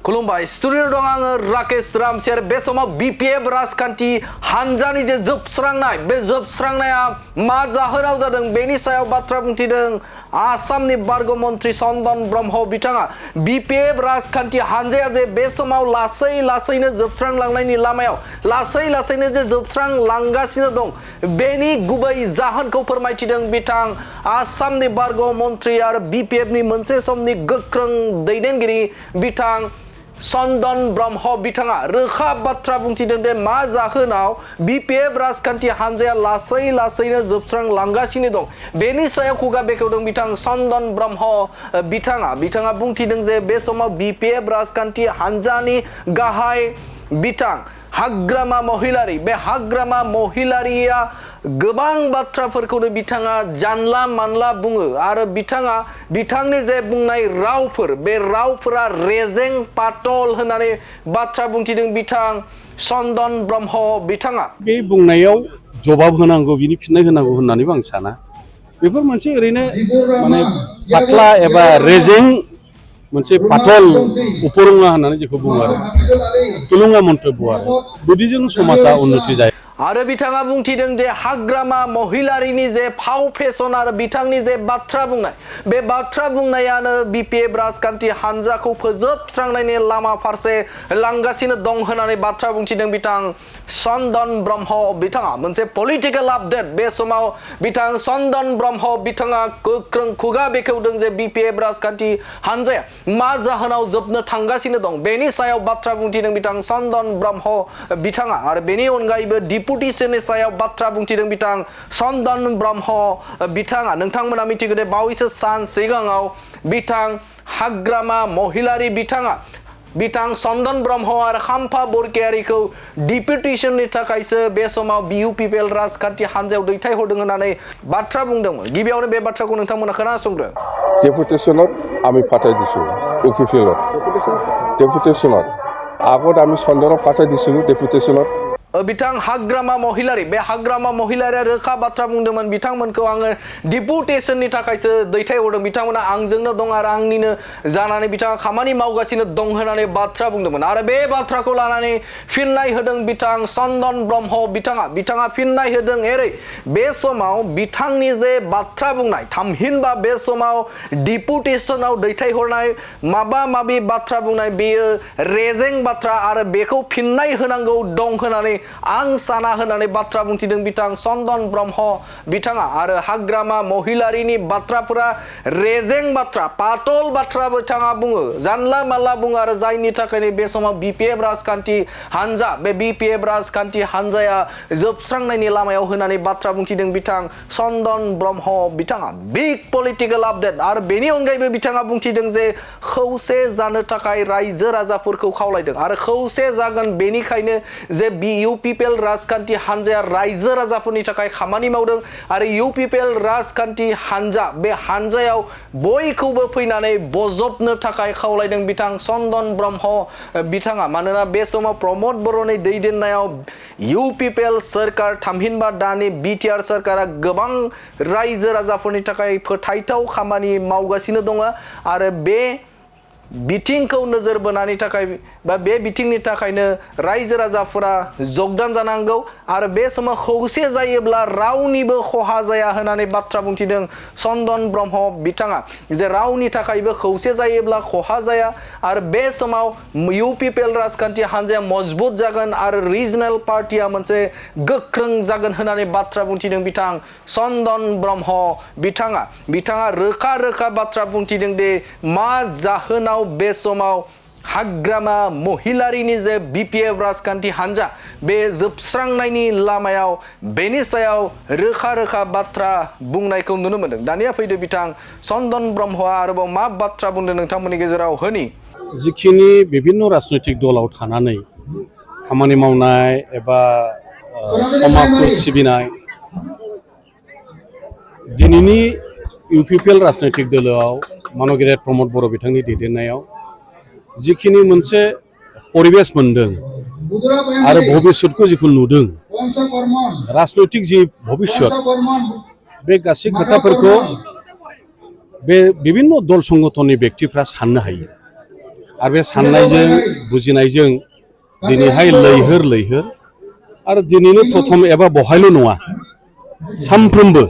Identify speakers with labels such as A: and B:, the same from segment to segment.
A: खुलुमबाय स्टुडिअ दं आङो राकेश रामसियार बे समाव बीपीएफ राजखान्थि हानजानि जे जोबस्रांनाय बे जोबस्रांनाया मा जाहोनाव जादों बेनि सायाव बाथ्रा बुंथिदों आसामनि बारग' मन्त्रि चन्दन ब्रह्म बिथाङा बीपीएफ राजखान्थि हानजाया जे बे समाव लासै लासैनो जोबस्रांलांनायनि लामायाव लासै लासैनो जे जोबस्रांलांगासिनो दं बेनि गुबै जाहोनखौ फोरमायथिदों बिथां आसामनि बारग' मन्त्रि आरो बीपीएफनि मोनसे समनि गोख्रों दैदेनगिरि बिथां चन्दन ब्रह्म बिथाङा रोखा बाथ्रा बुंथिदों दे मा जाहोनाव बीपीएफ राजखान्थि हानजाया लासै लासैनो जोबस्रांलांगासिनो दं बेनि सायाव खुगा बेखेवदों बिथां चन्दन ब्रह्म बिथाङा बुंथिदों जे बे समाव बीपीएफ राजखान्थि हानजानि गाहाय बिथां हाग्रामा महिलारी बे हाग्रामा महिलारिया गोबां बाथ्राफोरखौनो बिथाङा जानला मानला बुङो आरो बिथांनि जे बुंनाय रावफोर बे रावफोरा रेजें पातल होननानै बाथ्रा बुंथिदों बिथां चन्दन ब्रह्म बिथाङा
B: बे बुंनायाव जवाब होनांगौ बिनि फिननाय होनांगौ होननानैबो आं साना बेफोर मोनसे ओरैनो माने पातला एबा रेजें मोनसे पातल उपरंगा होननानै जेखौ बुङो आरो तुलुंगा मन्तब्य आरो बिदिजों समाजा उन्नति जाया
A: आरो बिथाङा बुंथिदों जे हाग्रामा महिलारिनि जे फाव फेसन आरो बिथांनि जे बाथ्रा बुंनाय बे बाथ्रा बुंनायानो बीपीएफ राजखान्थि हानजाखौ फोजोबस्रांनायनि लामा फारसे लांगासिनो दं होननानै बाथ्रा बुंथिदों बिथां चन्दन ब्रह्म बिथाङा मोनसे पलिटिकेल आपडेट बे समाव बिथां चन्दन ब्रह्म बिथाङा गोख्रों खुगा बेखेवदों जे बीपीएफ राजखान्थि हानजाया मा जाहोनाव जोबनो थांगासिनो दं बेनि सायाव बाथ्रा बुंथिदों बिथां चन्दन ब्रह्म बिथाङा आरो बेनि अनगायैबो डिपुटेसननि सायाव बाथ्रा बुंथिदों बिथां चन्दन ब्रह्म बिथाङा नोंथांमोना मिथिगौ दे बावैसो सान सिगाङाव बिथां हाग्रामा महिलारी बिथां चन्दन ब्रह्म आरो खाम्फा बरगयारीखौ डिपुटेसननि थाखायसो बे समाव बिइउपिपिएल राजखान्थि हानजायाव दैथायहरदों होननानै बाथ्रा बुंदोंमोन गिबियावनो बे बाथ्राखौ नोंथांमोना खोनासंदो
C: डेपुटेसনত आमी फाथाय दिছোঁ इउपिपिएলত डेपुटेसনত আগত আমি চন্দনক পাঠাই দিছিলোঁ ডেপুটেশ্যনত
A: बिथां हाग्रामा महिलारी बे हाग्रामा महिलारिया रोखा बाथ्रा बुंदोंमोन बिथांमोनखौ आङो डिपुटेसननि थाखायसो दैथायहरदों बिथांमोना आंजोंनो दं आरो आंनिनो जानानै बिथाङा खामानि मावगासिनो दं होननानै बाथ्रा बुंदोंमोन आरो बे बाथ्राखौ लानानै फिननाय होदों बिथां चन्दन ब्रह्म बिथाङा फिननाय होदों एरै बे समाव बिथांनि जे बाथ्रा बुंनाय थामहिनबा बे समाव डिपुटेसनाव दैथायहरनाय माबा माबि बाथ्रा बुंनाय बेयो रेजें बाथ्रा आरो बेखौ फिननाय होनांगौ दं होननानै आं साना होननानै बाथ्रा बुंथिदों बिथां चन्दन ब्रह्म बिथाङा आरो हाग्रामा महिलारिनि बाथ्राफोरा रेजें बाथ्रा पातल बाथ्रा बिथाङा बुङो जानला मानला बुङो आरो जायनि थाखायनो बे समाव बीपीएफ राजखान्थि हानजा बे बीपीएफ राजखान्थि हानजाया जोबस्रांनायनि लामायाव होननानै बाथ्रा बुंथिदों बिथां चन्दन ब्रह्म बिथाङा बिग पलिटिकेल आपडेट आरो बेनि अनगायैबो बिथाङा बुंथिदों जे खौसे जानो थाखाय रायजो राजाफोरखौ खावलायदों आरो खौसे जागोन बेनिखायनो जे इउपिपिएल राजखान्थि हानजाया रायजो राजाफोरनि थाखाय खामानि मावदों आरो इउपिपिएल राजखान्थि हानजा बे हानजायाव बयखौबो फैनानै बजबनो थाखाय खावलायदों बिथां चन्दन ब्रह्म बिथाङा मानोना बे समाव प्रमद बर'नि दैदेननायाव इउपिपिएल सोरखार थामहिनबा दानि बिटिआर सोरखारा गोबां रायजो राजाफोरनि थाखाय फोथायथाव खामानि मावगासिनो दङ आरो बे बिथिंखौ नोजोर बोनायनि थाखाय बा बे बिथिंनि थाखायनो रायजो राजाफोरा जगदान जानांगौ आरो बे समाव खौसे जायोब्ला रावनिबो खहा जाया होननानै बाथ्रा बुंथिदों चन्दन ब्रह्म बिथाङा जे रावनि थाखायबो खौसे जायोब्ला खहा जाया आरो बे समाव इउपिपिएल राजखान्थि हानजाया मजबुत जागोन आरो रिजनेल पार्टिया मोनसे गोख्रों जागोन होननानै बाथ्रा बुंथिदों बिथां चन्दन ब्रह्म बिथाङा रोखा रोखा बाथ्रा बुंथिदों दे मा जाहोनाव बे समाव हाग्रामा महिलारिनि जे बीपीएफ राजखान्थि हानजा बे जोबस्रांनायनि लामायाव बेनि सायाव रोखा रोखा बाथ्रा बुंनायखौ नुनो मोनदों दानिया फैदो बिथां चन्दन ब्रह्मआ आरोबाव मा बाथ्रा बुंदों नोंथांमोननि गेजेराव होनि
B: जिखिनि विभिन्न राजनैतिक दलाव थानानै खामानि मावनाय एबा समाजखौ सिबिनाय दिनैनि इउपिपिएल राजनैतिक दलाव मानगेरेट प्रमद बर' बिथांनि दैदेननायाव जिखिनि मोनसे परिबेस मोनदों आरो भबिष्यतखौ जिखौ नुदों राजनैतिक जि भबिष्यत बे गासै खोथाफोरखौ बे विभिन्न दल संगठननि व्यक्तिफ्रा साननो हायो आरो बे साननायजों बुजिनायजों दिनैहाय लैहोर लैहोर आरो दिनैनो प्रथम एबा बहायल' नङा सानफ्रोमबो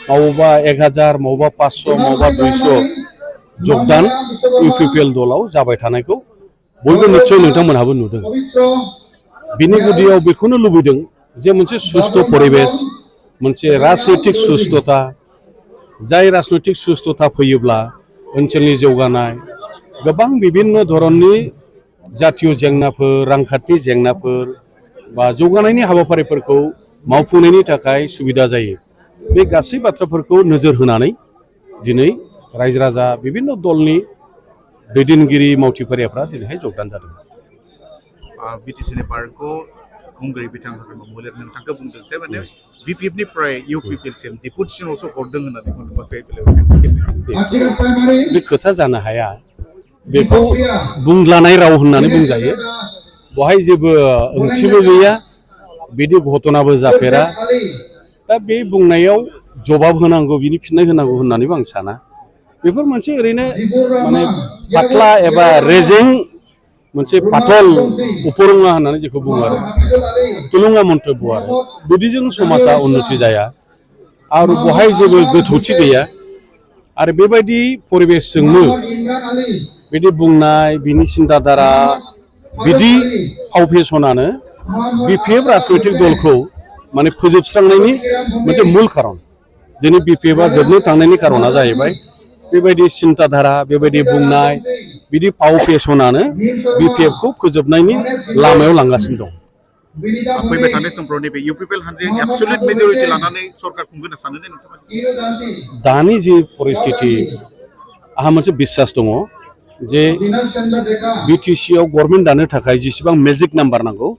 B: मावबा 1000 मावबा 500 मावबा 200 जगदान इउपिपिएल दलाव जाबाय थानायखौ बयबो निश्चय नोंथांमोनहाबो नुदों बिनि गुदियाव बेखौनो लुबैदों जे मोनसे सुस्थ' परिबेश मोनसे राजनैतिक सुस्थता जाय राजनैतिक सुस्थता फैयोब्ला ओनसोलनि जौगानाय गोबां बिभिन्न धरननि जातीय जेंनाफोर रांखान्थि जेंनाफोर बा जौगानायनि हाबाफारिफोरखौ मावफुंनायनि थाखाय सुबिदा जायो बे गासै बाथ्राफोरखौ नोजोर होनानै दिनै रायजो राजा बिभिन्न दलनि दैदेनगिरि मावथिफारियाफ्रा दिनैहाय जगदान जादों
D: बिटिसिनि पार्कखौ खुंगिरि बिथां हाग्रामा महिलारि नोंथांखौ बुंदों जे माने बिपिएफनिफ्राय इउपिपिएलसिम डिपुटेसनावसो हरदों होननानै बुंदों
B: बे खोथा जानो हाया बेखौ बुंलानाय राव होननानै बुंजायो बहाय जेबो ओंथिबो गैया बिदि घटनाबो जाफेरा दा बे बुंनायाव जवाब होनांगौ बिनि फिननाय होनांगौ होननानैबो आं साना बेफोर मोनसे ओरैनो माने पातला एबा रेजें मोनसे पातल उपरंगा होननानै जेखौ बुङो आरो तुलुंगा मन्तब्य आरो बिदिजों समाजा उन्नति जाया आरो बहाय जेबो गोथौथि गैया आरो बेबायदि परिबेशजोंनो बिदि बुंनाय बिनि सिन्ताधारा बिदि फाव फेसनानो बिपिएफ राजनैतिक दलखौ माने फोजोबस्रांनायनि मोनसे मुल खारन दिनै बिपिएफआ जोबनो थांनायनि खारना जाहैबाय बेबायदि सिन्ताधारा बेबायदि बुंनाय बिदि फाव फेसनानो बिपिएफखौ फोजोबनायनि लामायाव लांगासिनो दं
D: फैबाय थानाय समफ्राव नैबे इउपिपिएल हानजाया एबसुलेट मेजरिटि लानानै सरकार खुंगोन सानो नोंथाङा
B: दानि जि परिस्थिति आहा मोनसे बिश्वास दङ जे बिटिसिआव गभर्नमेन्ट दानो थाखाय जेसेबां मेजिक नाम्बार नांगौ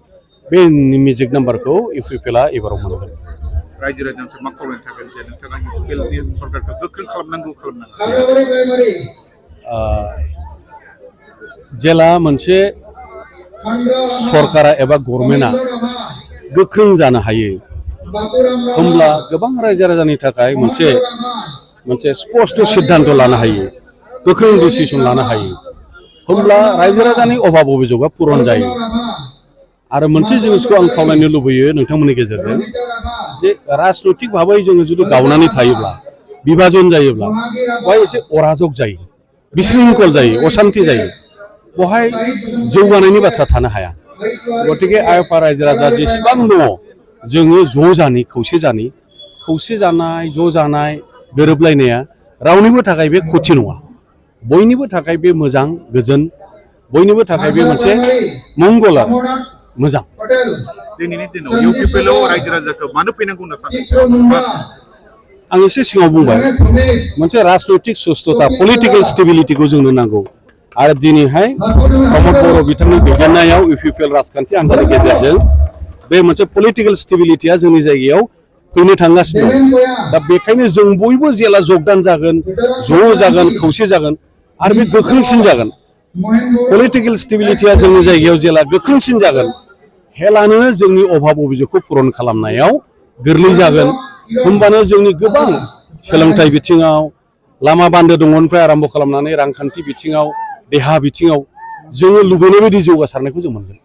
B: बे मेजिक नाम्बारखौ इउपिपिएलआ एबाराव मोनगोन
D: रायजो राजानिफ्राय मा खावलायनो थागोन जे नोंथाङा इउपिपिएलनि सरकारखौ गोख्रों खालामनांगौ खालामनाङा
B: जेला मोनसे सरकारा एबा गभर्नमेन्टआ गोख्रों जानो हायो होमब्ला गोबां रायजो राजानि थाखाय मोनसे स्पष्ट सिद्धान्त लानो हायो गोख्रों डिसिसन लानो हायो होमब्ला रायजो राजानि अभाब अभियोगआ पुरन जायो आरो मोनसे जिनिसखौ आं खावलायनो लुबैयो नोंथांमोननि गेजेरजों जे राजनैतिक भाबै जोङो जुदि गावनानै थायोब्ला बिभाजन जायोब्ला बेवहाय एसे अराजक जायो बिशृंखल जायो अशान्ति जायो बेवहाय जौगानायनि बाथ्रा थानो हाया गतिके आइएफआ रायजो राजा जेसेबां दङ जोङो ज' जानि खौसे जानाय ज' जानाय गोरोबलायनाया रावनिबो थाखाय बे खथि नङा बयनिबो थाखाय बे मोजां गोजोन बयनिबो थाखाय बे मोनसे मंगल आरो मोजां
D: दिनैनि दिनाव इउपिपिएलआव रायजो राजाखौ मानो फैनांगौ होनना सानो
B: आं एसे सिगाङाव बुंबाय मोनसे राजनैतिक सुस्थता पलिटिकेल स्टेबिलिटिखौ जोंनो नांगौ आरो दिनैहाय प्रमद बर' बिथांनि दैदेननायाव इउपिपिएल राजखान्थि हान्जानि गेजेरजों बे मोनसे पलिटिकेल स्टेबिलिटिया जोंनि जायगायाव फैनो थांगासिनो दं दा बेखायनो जों बयबो जेला जगदान जागोन ज' जागोन खौसे जागोन आरो बे गोख्रोंसिन जागोन पलिटिकेल स्टेबिलिटिया जोंनि जायगायाव जेला गोख्रोंसिन जागोन हेलानो जोंनि अभाब अभियोगखौ पुरन खालामनायाव गोरलै जागोन होमबानो जोंनि गोबां सोलोंथाइ बिथिङाव लामा बान्दो दंगनिफ्राय आरम्भ खालामनानै रांखान्थि बिथिङाव देहा बिथिङाव जोङो लुबैनाय बायदि जौगासारनायखौ जों मोनगोन